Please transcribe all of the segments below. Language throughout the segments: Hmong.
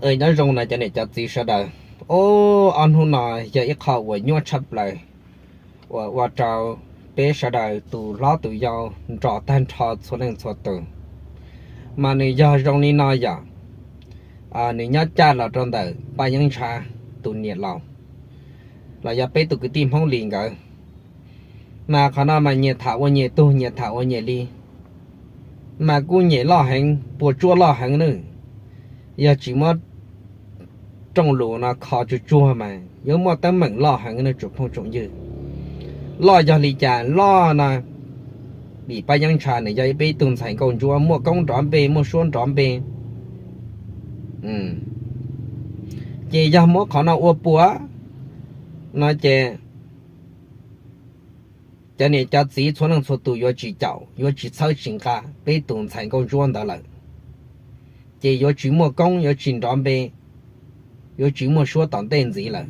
Nyob zoo na cov niam cov txiv sawv daws. Ob, ob hnub no yog ib qho uas nyuaj tshaj plaws uas ua rau peb sawv daws tus hlob tus yau nrog tag nrho txhua leej txhua tus. Mas nws yog zoo li no yom, nws nyob caj los rau ntawm Paj Yeeb Ntsha tus niam laus, los yog peb tus kwv tij Hmoob Lis nkawd. Mas qhov no mas nyias tham ua nyias tug, nyias tham ua nyias li, mas kuj nyem loj heev, puas tsuaj loj heev nawb. Yog tsis muab rooj lus no kho tsuag tsuag mas yuav muaj teeb meem loj heev nawb tsoom phooj tsoom ywg. Loj yog li cas loj no, vim Paj Yeeb Ntsha nws yog ib peb tug ntxhais nkauj ntsuab muaj koob nrov npe, muaj suab nrov npe. Ces yog muab qhov no ua puas no ces cov niam cov txiv txhua leej txhua tus yuav tsis caum, yuav tsis txhawb tsis nqa peb tus ntxhais nkauj ntsuab ntawd lawm. Ces yuav tsis muaj koob, yuav tsis nrov npe, yuav tsis muaj suab tom ntej ntxiv lawm.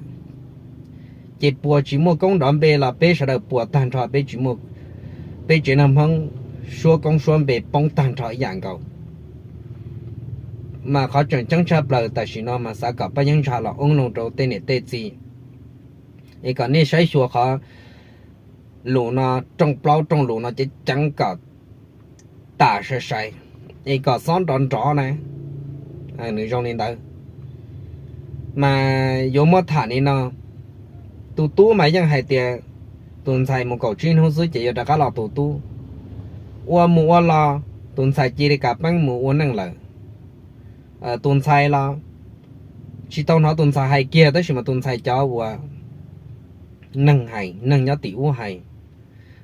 Ces puas tsis muaj koob nrov npe los peb sawv daws puas tag nrho, peb tsev neeg Hmoob suab koob suab npe poob tag nrho ib yam nkaus. Mas qhov tseem ceeb tshaj plaws tam sim no mas xav kom Paj Yeeb Ntsha los ua loo rau tej niam tej txiv, es kom nej saib xyuas qhov lus no, rooj plaub rooj lus no ceev ceev kom tas sai sai, es kom xob nrov nrov na. Nws zoo li ntawd. Mas yuav muab tham li no, tus tub mas yeej hais tias tus ntxhais mus kaum tsib hnub xwb ces yuav rov qab los tus tub. Ua mus ua los tus ntxhais cia li kav peeb mus ua neej lawm. Tus ntxhais los tsis tau hnov tus ntxhais hais kiag, tab sis mas tus ntxhais cov uas neeg hais, neeg nyob tim ub hais.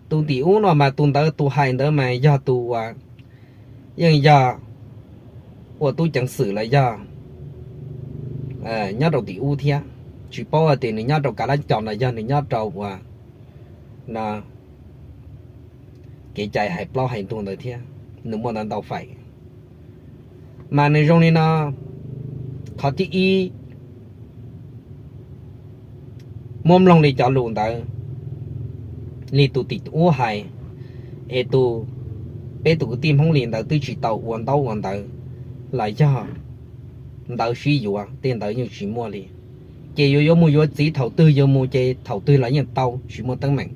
Tus tim ub no mas tus ntawd tus hais ntawd mas yog tus uas yeej yog ua tub ceev xwm los yog nyob rau tim ub thiab. Tsis paub hais tias nws nyob rau Kav Lab Cos los yog nws nyob rau uas no kev cai hais plaub hais ntug ntawd thiab, nws muaj ntawd ntau fais. Mas nws zoo li no, qhov thib ib, muab mloog li cov lus ntawd, li tus tim ub hais, es tus, peb tus kwv tij Hmoob Lis ntawd twb tsis tau ua ntaub ua ntawv los yog ntawv sib yuav, tej ntawd yeej tsis muaj li. Ces yuav yuav mus yuav txiv thaum twg yuav mus ces thaum twg los yeej tau, tsis muaj teeb meem.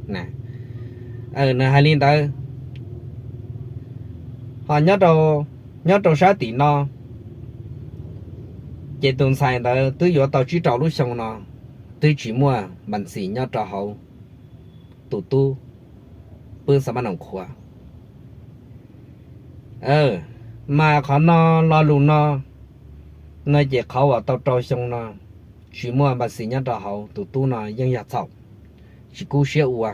Nws hais li ntawd. Ho nyob rau sab tim no, ces tus ntxhais ntawd twb yuav tau tsib rau lub xyoo no, twb tsis muaj npas xis nyob rau hauv tus tub pwb xav mab noos qhuav. Mas qhov no, lo lus no, no ces qhov uas tau rau xyoo no tsis muaj npas xis nyob rau hauv tus tub no yeej yog txhaum, tsis kub siab ua.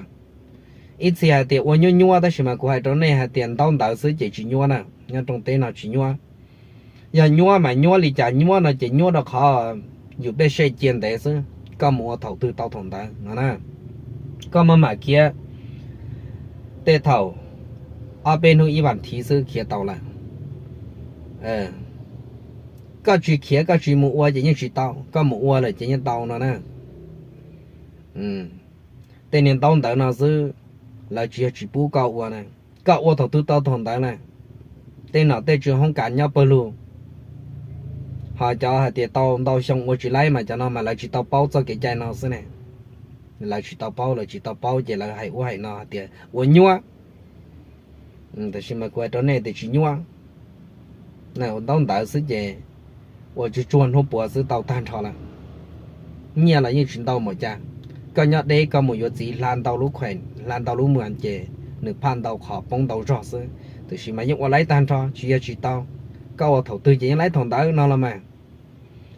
Ib txhia hais tias ua nyuab nyuab, tab sis mas kuv hais rau nej hais tias ntaub ntawv xwb ces tsis nyuab na, nyob rooj teb no tsis nyuab. Yog nyuab mas nyuab li cas nyuab no ces nyuab rau qhov yus pej xeem cia ntev xwb, koj mus ua thaum twg tau thaum ntawd no na. Koj maj mam khiav, tej thaum ob peb hnub ib vas thiv xwb khiav tau lawm. Koj tsis khiav koj tsis mus ua ces yeej tsis tau, koj mus ua lawm ces yeej tau no na. Tej niag ntaub ntawv no xwb, lawv tsis yog tsis pub koj ua na, koj ua thaum twg tau thaum ntawd na. Tej nom tej tswv hoob kas nyob pawg lug, ho cov hais tias tau ntau xyoo ua tsis laib mas cov no mas lawv tsis tau paub txoj kev cai no xwb ne. Lawv tsis tau paub, lawv tsis tau paub ces lawv hais ub hais no hais tias ua nyuab. Tab sis mas kuv hais rau nej tias tsis nyuab. Ntaub ntawv xwb ces ua tsuag tsuag hnub puav xwb tau tag nrho lawm. Nyiaj los yeej tsis ntau npaum cas. Koj nyob deb koj mus yuav txiv hla ntau lub khuem hla ntau lub muag ces nws phaj ntau qhov poob ntau zog xwb, tab sis mas yeej ua laib tag nrho tsis yog tsis tau. Koj ua thaum twg ces yeej laib thaum ntawd no los mas.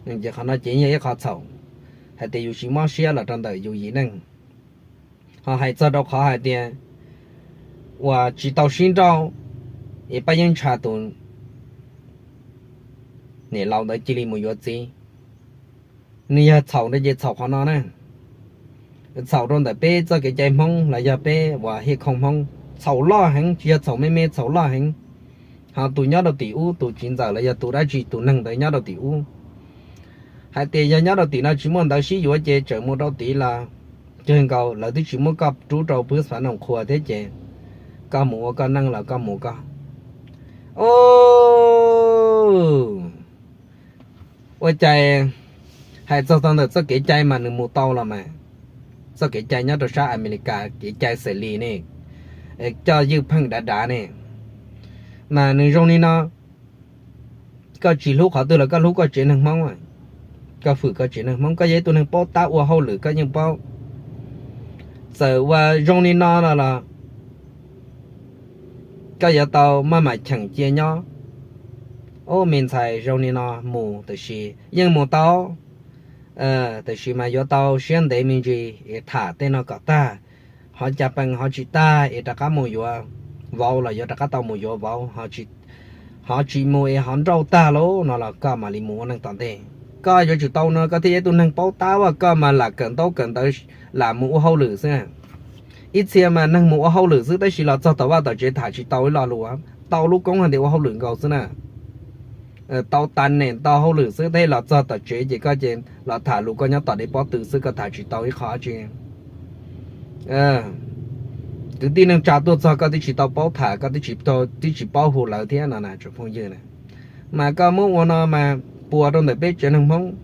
Ces qhov no ces yog ib qho txhaum hais tias yus tsis mob siab los rau ntawm yus yim neej. Ho hais txog rau qhov hais tias uas tsis tau sib nrauj, es Paj Yeeb Ntsha tus niam laus ntawd cia li mus yuav txiv, nws yog txhaum rau ces txhaum qhov no na. Txhaum rau ntawm peb txoj kev cai Hmoob los yog peb uas hiaj khoom Hmoob, txhaum loj heev, tsis yog txhaum me me, txhaum loj heev. Ho tus nyob rau tim ub, tus txiv ntxawm los yog tus dab tsi tus neeg ntawd nyob rau tim ub, hais tias yog nyob rau tim no tsis muaj ntawv sib yuav ces tseem mus rau tid los kawg nkaus, lawv twb tsis muab koj rub rau pwb xav noos qhua thiab ces koj mus ua koj neej los koj mus koj. Au, Ua cas hais txog tau ntawm txoj kev cai mas nws mus tau los mas, txoj kev cai nyob rau sab Amelikas kev cai xes lis ne, coj ywj pheej dav dav ne, mas nws zoo li no. Koj tsis hlub qhov twg los koj hlub koj tsev neeg Hmoob, koj hwm koj tsev neeg Hmoob, koj yog ib tug neeg paub tab ua hauj lwm koj yeej paub. Txawm ua zoo li no no los koj yuav tau maj mam cheem cia nyob. Ub, me ntxhais, zoo li no mus tam sis yeej mus tau, tam sis mas yuav tau siab ntev me ntsis es tham tej no kom tag, ho cas pees ho tsis tag es rov qab mus yuav vauv los yuav rov qab tau mus yuav vauv, ho tsis mus es ho nrauj tag lauj no los koj mam li mus ua neej tom ntej. Koj yuav tsum tau no koj thiaj yog ib tug neeg paub tab as, koj mas lam kawm ntaub kawm ntawv, lam mus ua hauj lwm xwb. Ib txhia mas neeg mus ua hauj lwm xwb tab sis los txog tom vaj tom tsev tham tsis tau ib lo lus, tau lub koob hais tias ua hauj lwm nkaus xwb na. Tau tas nem tau hauj lwm xwb, tab sis los txog tom tsev ces koj ces los tham lus koj nyob tom dev pob tw xwb, koj tham tsis tau ib qho tsi. Kwv tij neej tsa tuaj txog koj twb tsis tau paub tham, koj twb tsis paub hu lawv thiab no na tsoom phooj ywg na. Mas koj muab ua no mas puas rau ntawm peb tsev neeg Hmoob.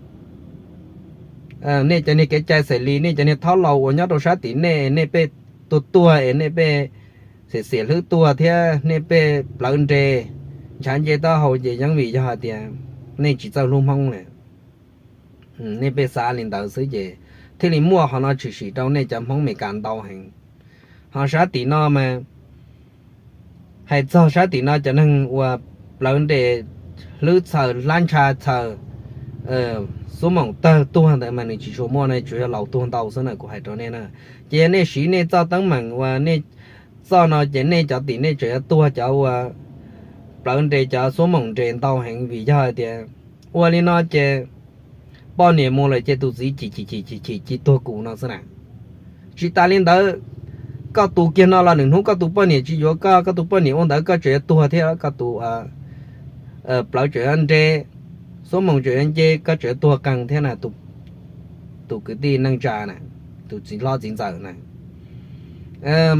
Nej cov niag kev cai xes lis, nej cov niag thaub laus uas nyob rau sab tim nej, nej pej tuag tuag es nej pej xiam xiam hlwb tuag thiab nej pej plawv nres ntshav nce taub hau ces yeej vim yog hais tias nej tsis txawj hlub Hmoob lawm. Nej pej xav li ntawd xwb ces thiaj li muaj qhov no tshwm sim rau nej cov Hmoob Amelikas ntau heev. Ho sab tim no mas hais txog sab tim no cov neeg uas plawv nres hlwb txhaws hlab ntsha txhaws xuab moom tawg tuag ntawd mas nws tsis tshua muaj ne, tsuas yog laus tuag ntau xwb na, kuv hais rau nej na. Ces yog nej siv nej txoj teeb meem uas nej txoj no ces nej cov tim nej tseem yuav tuag cov uas plawv nres cov xuab moom nres ntau heev vim yog hais tias ua li no ces poj niam mus lawm ces tus txiv chim chim chim chim chim cia tuag kuv no xwb na. Tsis tas li ntawd, koj tus kiag no los lwm hnub koj tus poj niam tsis yuav koj, koj tus poj niam ua ntawd koj tseem yuav tuag thiab, koj tus plawv tseem yuav nres, xuab moom tseem yuav nce, koj tseem yuav tuag qees thiab na. Tus kwv tij neej tsa na, tus txiv hlob txiv ntxawm na,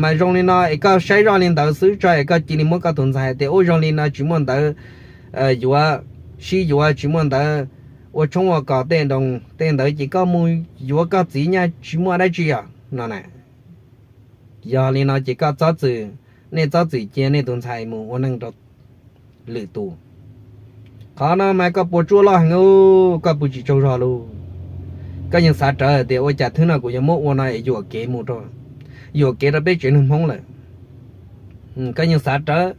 mas zoo li no es koj saib zoj li ntawd xwb tso es koj cia li muab koj tus ntxhais tias ub zoo li no tsis muaj ntawv yuav, sib yuav tsis muaj ntawv ua tshoob ua kos tej nroos tej ntawd ces koj mus yuav koj txiv nyaj tsis muaj dab tsi os no na. Yog li no ces koj txhob txwm, nej txhob txwm cia nej tus ntxhais mus ua neej rau lwm tus. Qhov no mas koj puas tsuaj loj heev, koj puas tsis tsaug zog lauj? Koj yeej xav rawv tias ua cas thwb no kuv yuav muab ua no es yuam kev mus rau, yuam kev rau peb tsev neeg Hmoob lawm. Koj yeej xav rawv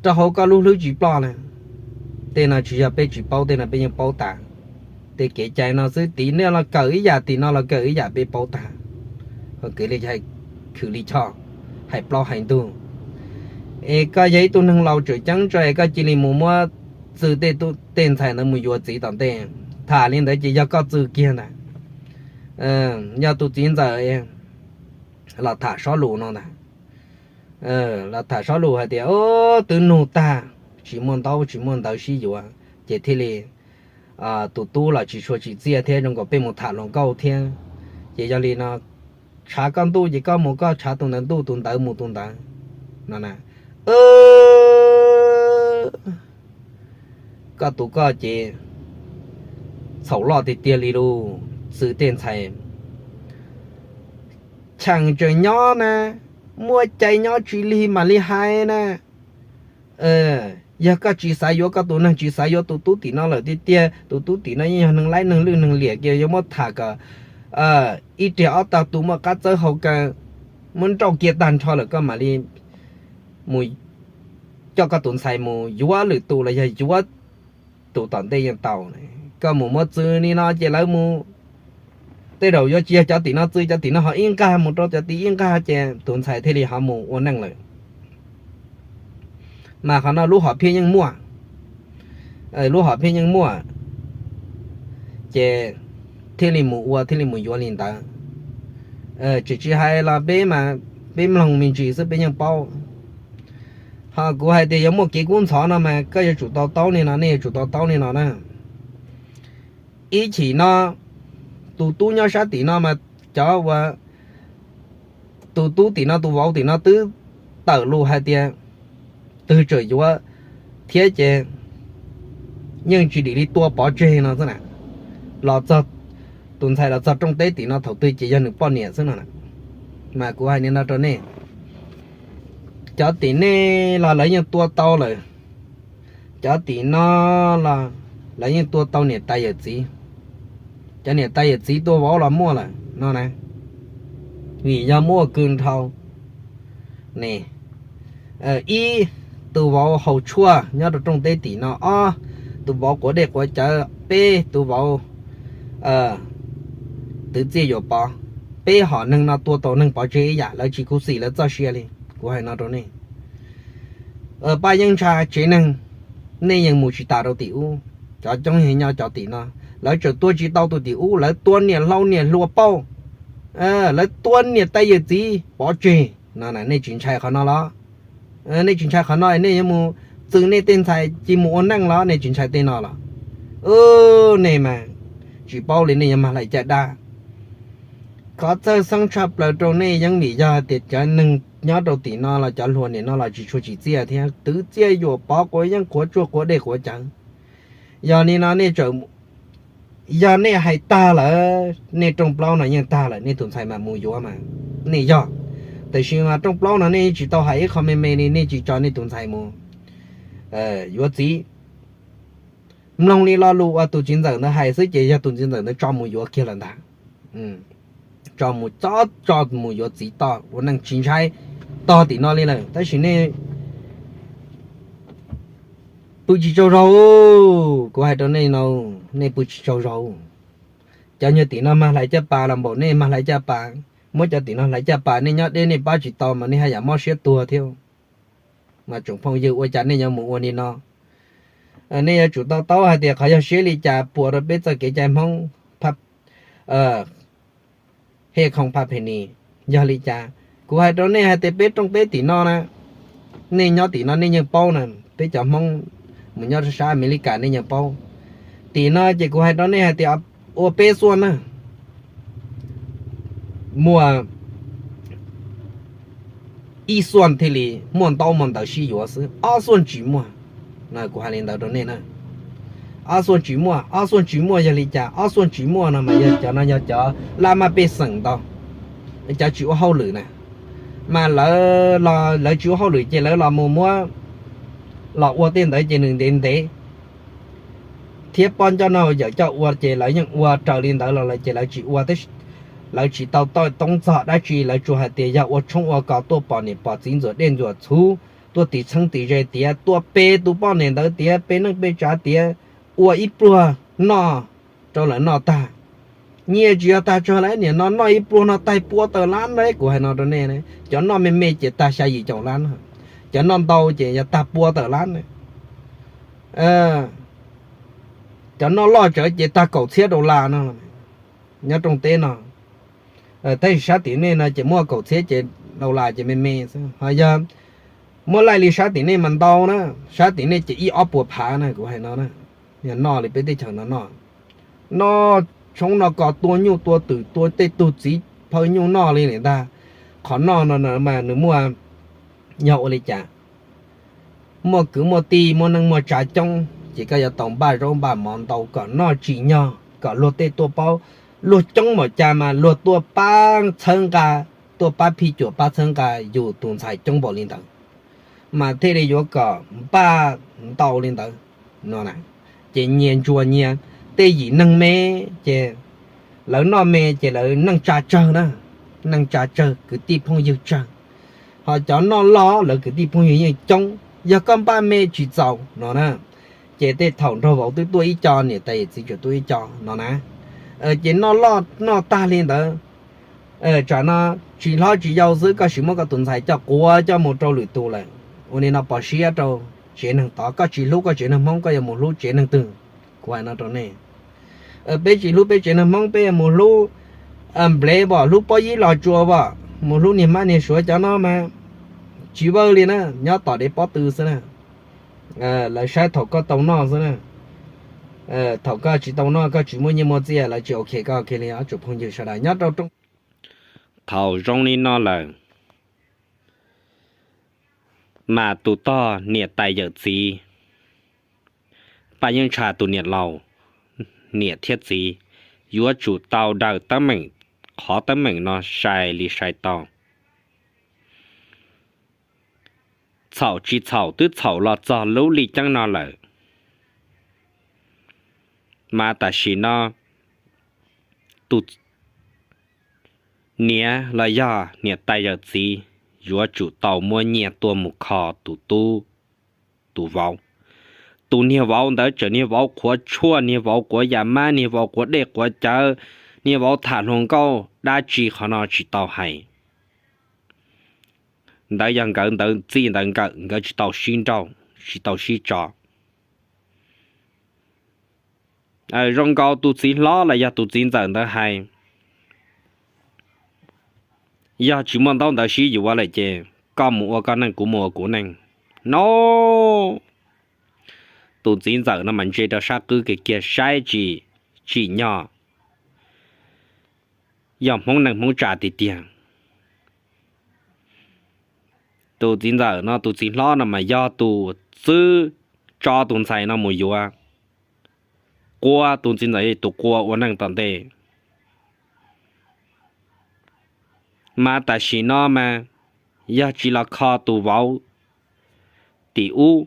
rau hauv koj lub hlwb tsis ploj na. Tej no tsis yog peb tsis paub, tej no peb yeej paub tas. Tej kev cai no xwb, tim nej los kawm ib yam, tim no los kawm ib yam, peb paub tag. Kev li khwv li choj, hais plaub hais ntug. Es koj yog ib tug neeg laus tseem ceeb tso es koj cia li mus muab txw tej ntxhais ntawd mus yuav txiv tom ntej. Tham li ntawd ces yog koj txw kiag ntag. Yog tus txiv ntxawm los tham sob lus no ntag. Los tham sob lus hais tias twb nug tag, tsis muaj ntaub tsis muaj ntawv sib yuav, ces thiaj li tus tub los tsis tshua tsim txiaj thiab zoo nkaus peb mus tham hluas nkauj thiab. Ces yog li no, tshav koj ntuj ces koj mus koj, tshav tus ntawd ntuj tus ntawd mus tus ntawd no na. Koj tus koj ces txhaum loj tiag tiag li lauj, txw tej ntxhais cheem tseem nyob na, muaj cai nyob tsis lig mam li hais na. Yog koj tsis xav yuav koj tus neeg, tsis xav yuav tus tub tim no lawm tiag tiag, tus tub tim no yeej yog neeg laib neeg lwj neeg liam kiag, yuav muab tham kom ib riag ob tog tu muaj qab txawb hau kaw, muab nrauj kiag tag nrho lawm koj mam li mus coj koj tus ntxhais mus yuav lwm tus los yog yuav tus tom ntej yeej tau. Koj mus muab txw li no ces lawv mus, tej zaum yuav tsis yog cov tim no txw, cov tim no ho ib nqag mus rau cov tim ib nqag ces tus ntxhais thiaj li ho mus ua neej lawm. Mas qhov no lub hom phiaj yeej muaj, lub hom phiaj yeej muaj, ces thiaj li mus ua thiaj li mus yuav li ntawd. Tsis tsis hais los peb mas peb mloog me ntsis xwb peb yeej paub. Ho kuv hais tias yuav muaj kev kub ntxhov no mas koj yuav tsum to taub li no, nej yuav tsum to taub li no na. Ib chim no tus tub nyob sab tim no mas cov uas tus tub tim no tus vauv tim no twb tawm lus hais tias twg tseem yuav thiab ces yeej tsis dim li tua pov tseg no xwb na. Los txog, tus ntxhais los txog rooj teb tim no thaum twg ces yog nws poj niam xwb no na. Mas kuv hais li no rau nej, cov tim nej los lawv yeej tua tau lawm, cov tim no los lawv yeej tua tau niam tais yawm txiv, cov niam tais yawm txiv tua vauv los muaj lawm no na. Vim yog muaj kws nrhau ne, ib, tus vauv haus tshuaj nyob rau rooj teb tim no, ob, tus vauv quav dej quav cawv, peb, tus vauv twv txiaj yuam pov, peb hom neeg no tua tau neeg pov tseg ib yam, lawv tsis khuv xim lawv txoj sia li. Kuv hais no rau nej, paj yeeb ntsha tsev neeg, nej yeej mus tsis tas rau tim ub. Cov coob yeej nyob cov tim no, lawv tseem tua tsis tau tus tim ub, lawv tua niam hlau niam hluas pauj, lawv tua niam tais yawm txiv pov tseg no. Nej tsis ntshai qhov no los? Nej tsis ntshai qhov no nej yuav mus txwm nej tej ntxhais cia mus ua neej los? Nej tsis ntshai tej no los? Nej mas tsis paub li, nej yuav mag hlais caj dab. Qhov txhawj xeeb tshaj plaws rau nej yeej vim yog hais tias cov neeg nyob rau tim no los cov hluas nim no los tsis tshua tsim txiaj thiab, twv txiaj yuam pov, quav yeeb quav tshuaj, quav dej quav cawv. Yog li no nej tseem, yog nej hais tag lawm, nej rooj plaub no yeej tag lawm, nej tus ntxhais mam mus yuav mas nej yog. Tiam sis mas rooj plaub no nej tsis tau hais ib qho me me li, nej tsis tso nej tus ntxhais mus yuav txiv. Mloog li lo lus uas tus txiv ntxawm ntawd hais xwb ces yog tus txiv ntxawm ntawd tso mus yuav kiag lawm ntag. Tso mus, tso, tso mus yuav txiv toj ua neej tsis ntshai tog tim no li lawm. Tab sis nej pw tsis tsaug zog. Kuv hais rau nej no, nej pw tsis tsaug zog. Cov nyuag tim no mag hlais caj pas los npaum nej mag hlais caj pas, muab cov tim no hlais caj pas, nej nyob deb nej pab tsis tau mas nej haj yam mob siab tuag thiab. Mas tsoom phooj ywg, ua cas nej yuav mus ua li no? Nej yuav tsum to taub hais tias qhov yog siab li cas puas rau peb txoj kev cai Hmoob, hej khoom phaj phem nis. Yog li cas? Kuv hais rau nej hais tias peb rooj teb tim no na, nej nyob tim no nej yeej paub na, peb cov Hmoob mus nyob sab Amelikas nej yeej paub. Tim no ces kuv hais rau nej hais tias ua peb xuaj na, muaj ib xuaj thiaj li muaj ntaub muaj ntawv sib yuav xwb, ob xuaj tsis muaj. Kuv hais li ntawd rau nej na, ob xuaj tsis muaj. Ob xuaj tsis muaj yog li cas? Ob xuaj tsis muaj no mas yog cov no yog cov laj maj pej xeem ntau, cov tsis ua hauj lwm na, mas lawv los lawv tsis ua hauj lwm ces lawv los mus muab los ua tej ntawd ces nws ntev ntev thiab poj ncauj no yawm coj ua ces lawv yeej ua raws li ntawd los lawm ces lawv tsis ua, lawv tsis tau toj toob txog dab tsi, lawv tsuas hais tias yog ua tshoob ua kos tuaj pom niam pom txiv ntxuam dej ntxuam txhuv, tuaj tis txheeb tis ze tiav, tuaj pe tus poj niam ntawd tiav, pe neej pe tsav tiav, ua ib pluag noj rau lawv noj tag. Nyiaj tsis yog tag tsawg lawm, niam no noj ib pluag no tag pua tawm lab na. Kuv hais no rau nej, cov noj me me ces tag xya yim caum lab na, cov noj ntau ces yog tag pua tawm lab na. Cov noj loj tsawv ces tag kaum txhiab dollar no. Nyob rooj teb no, tab sis sab tim nej no ces muaj kaum txhiab ces dollar ces me me xwb, ho yog muab laij li sab tim nej mas ntau na, sab tim nej ces ib ob puas phav na. Kuv hais no na, yog noj li peb teb chaws no noj, noj tshoob noj kos tua nyuj tua twm tua tej tug txiv phaw nyuj noj li ntag. Qhov noj no mas nws muaj, yog ua li cas? Muaj kwv muaj tij muaj neej muaj tsav coob ces koj yuav tau npaj zaub npaj mov ntau kom noj tsim nyog kom luag tej tuaj paub. Luag coob npaum cas mas luag tuaj pab txhawb nqa, tuaj pab phij cuam pab txhawb nqa yus tus ntxhais coob npaum li ntawd, mas thiaj li yuav kom npaj ntau li ntawd no na. Ces nyias ntsuas nyias, tej yim neeg me ces lawv noj me ces lawv neej tsa tsawg na, neej tsa tsawg kwv tij phooj ywg tsawg. Ho cov noj loj lawv kwv tij phooj ywg yeej coob, yog koj npaj me tsis txaus no na, ces tej thaum nraug vauv twb tuaj ib co, niam tais yawm txiv tseem tuaj ib co no na. Ces noj loj noj tag li ntawd, tsam no tsis hlob tsis yau xwb koj sim muab koj tus ntxhais coj quav coj mus rau lwm tus lawm. Ua li no pom siab rau tsev neeg tod, koj tsis hlub koj tsev neeg Hmoob koj yuav mus hlub tsev neeg twg? Kuv hais no rau nej, peb tsis hlub peb tsev neeg Hmoob peb yuav mus hlub nplev pom, hlub pob yib los tsuas pom, mus hlub niag hmab niag suav cov no mas tsis vawj li na, nyob tom dev pob tw xwb na. Lawv saib thaum koj tau noj xwb na. Thaum koj tsis tau noj koj tsis muaj nyiaj muaj txiaj lawv tsis ok koj ok li. Ob tsoom phooj ywg sawv daws nyob rau rooj, thaum zoo li no lawm mas tus tog niam tais yawm txiv Paj Yeej Tshaj tus niam laus, niam thiab txiv, yuav tsum tau daws teeb meem, qhov teeb meem no sai li sai tau. Txhaum tsis txhaum twb txhaum los txog lub lij ceeb no lawm, mas tam sim no tus niam los yog niam tais yawm txiv yuav tsum tau muab nyiaj tuaj mus kho tus tub, tus vauv. Tus niag vauv ntawd tseem niag vauv qhuav tshuaj, niag vauv quav yam mab, niag vauv quav dej quav cawv, niag vauv tham hluas nkauj dab tsi qhov no tsis tau hais. Ntawd yog nkawd ntawd txij ntawd nkawm, nkawd tsis tau sib nrauj, tsis tau sib tso. Zoo nkaus tus txiv hlob los yog tus txiv ntxawm ntawd hais, yog tsis muaj ntaub ntawv sib yuav lawm ces koj mus ua koj neej, kuv mus ua kuv neej no. Tus txiv ntxawm no mas ntse rau sab qwb kiag kiag saib tsis tsim nyog yog Hmoob neej Hmoob tsa tiag tiag. Tus txiv ntxawm no, tus txiv hlob no mas yog tus xub tso tus ntxhais no mus yuav, qua tus txiv ntxawm tus qua ua neej tom ntej. Mas tam sim no mas yog tsis los kho tus vauv tim ub,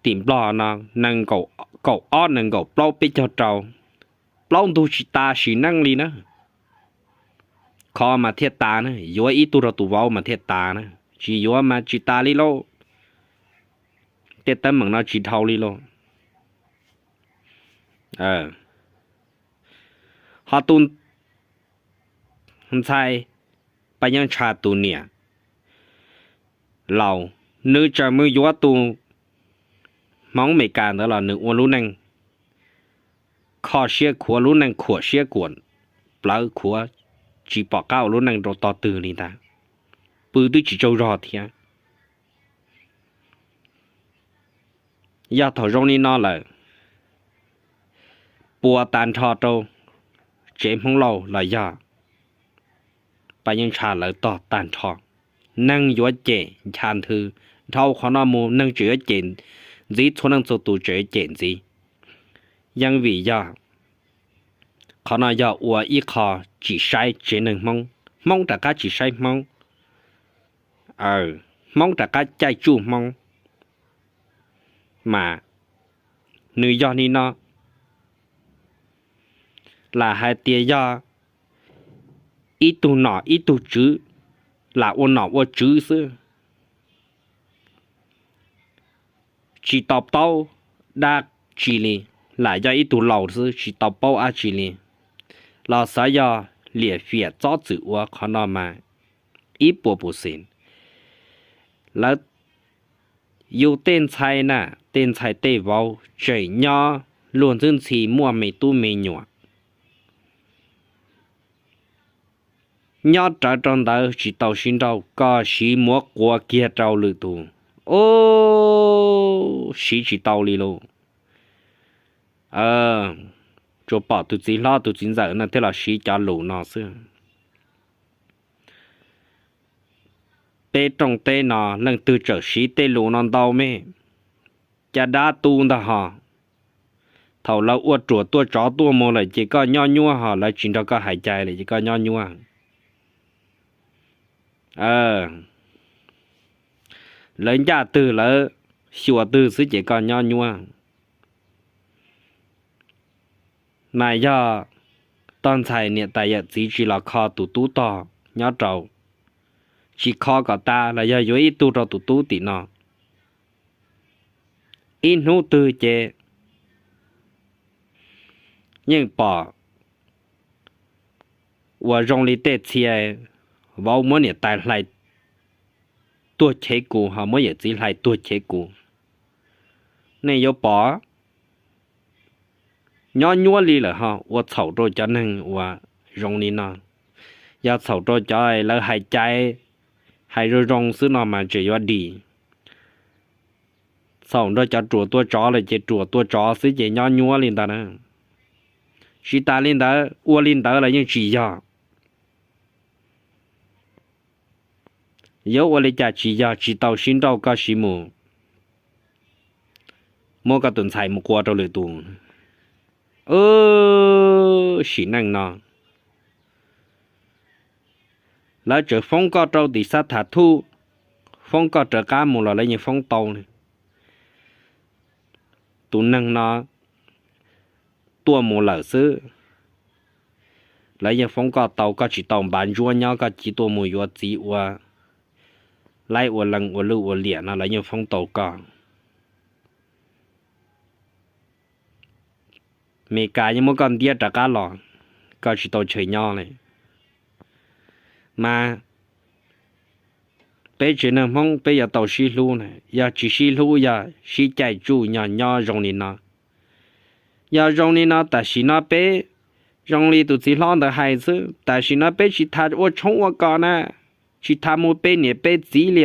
tim Nplog no, nees nkaum ob nees nkaum plaub peb caug rau, plaub ntug tsis tas sim neej li na. Kho mas thiaj tas na, yuav ib tug rau tus vauv mas thiaj tas na, tsis yuav mas tsis tas li lauj. Tej teeb meem no tsis dhau li lauj. Ho tus ntxhais Paj Yeej Tshaj tus niam laus, nws tseem mus yuav tus Hmoob Amelikas ntawd los nws ua lub neej kho siab khuav, lub neej khuam siab khuam plawv khuav, tsis pom qab ua lub neej rau tog twg li ntag, pw twb tsis tsaug zog thiab. Yog thaum zoo li no lawm, puas tag nrho rau tsev Hmoob Lauj los yog Paj Yeej Tshaj lawv tog tag nrho. Neeg yuav cem ncha nthwv, dhau qhov no mus neeg tseem yuav cem ntxiv, txhua leej txhua tus tseem yuav cem ntxiv. Yeej vim yog qhov no yog ua ib qho tsis saib tsev neeg Hmoob, Hmoob rov qab tsis saib Hmoob, Hmoob rov qab caij tsuj Hmoob. Mas nws yog li no, lam hais tias yog ib tug nom ib tug tswv, lam ua nom ua tswv xwb, tsis tau paub dab tsi li, lam yog ib tug laus xwb tsis tau paub dab tsi li, los xav yog liam fiam txob txwm ua qhov no mas ib puas pus xis. Lawv yus tej ntxhais na, tej ntxhais tej vauv tseem nyob luag ntxwb ntxhi muaj me tub me nyuam, nyob rawv rau ntawd tsis tau sib nrauj, koj siv muav quav kiag rau lwm tus, ub, siv tsis tau li lauj. Tsuas pom tus txiv hlob tus txiv ntxawm no thiaj los siv cov lus no xwb. Peb rooj teb no leej twg txawm siv tej lus no ntau me, caj dab tu ntag hos. Thaum lawv ua ruam tuaj tsov tuaj mus lawm ces koj nyob nyuab hos, lawv tsis nrog koj hais cai lawm ces koj nyob nyuab. Lawv ncaj twg lawv xyuas twg xwb ces koj nyob nyuab. Mas yog tog ntxhais niam tais yawm txiv tsis los kho tus tub tog nyob rau, tsis kho kom tas los yog yuav ib tug rau tus tub tim no, ib hnub twg ces yeej pom uas zoo li tej txhia vauv muab niam tais hlais tuag chev kuv ho muab yawm txiv hlais tuag chev kuv. Nej yuav pom, nyob nyuab li lawm ho ua txhaum rau cov neeg uas zoo li no. Yog txhaum rau cov lawv hais cai, hais zoo zoo xwb no mas tseem yuav dim. Txhaum nrog cov ruam tua tsov lawm ces ruam tua tsov xwb ces nyob nyuab li ntawd na. Tsis tas li ntawd, ua li ntawd los yeej tsis yog. Yuav ua li cas tsis yog, tsis tau sib nrauj koj siv mus muab koj tus ntxhais mus qua rau lwm tus. Wb sim neej no, lawv tseem foob koj rau tim xab thas thuj, foob koj raws qab mus los lawv yeej foob tau. Tus neeg no tuaj mus lawm xwb, lawv yeej foob koj tau, koj tsis tau npav ntsuab nyob, koj cia tuaj mus yuav txiv ua laib ua lees ua luj ua liam no lawv yeej foob tau koj. Meskas yeej muab koj ntiab rov qab los, koj tsis tau chaw nyob li. Mas peb tsev neeg Hmoob peb yuav tau sib hlub na, yog tsis sib hlub yog sib caij tsuj nyob zoo li no. Yog zoo li no tam sim no peb, zoo li tus txiv hlob ntawd hais xwb, tam sim no peb tsis tas ua tshoob ua kos na, tsis tas mus pe niam pe txiv li,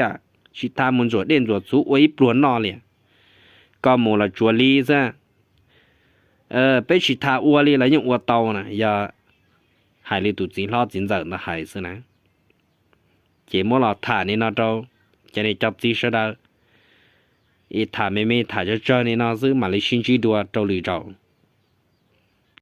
tsis tas mus ntxuam dej ntxuam txhuv ua ib pluag noj li. Koj mus los tsuas li xwb, peb tsis tas ua li los yeej ua tau na, yog hais li tus txiv hlob txiv ntxawm ntawd hais xwb na. Ces muab los tham li no rau cov niam cov txiv sawv daws, ib tham me me tham tsawg tsawg li no xwb mam li sib ntsib dua rau lwm zaus.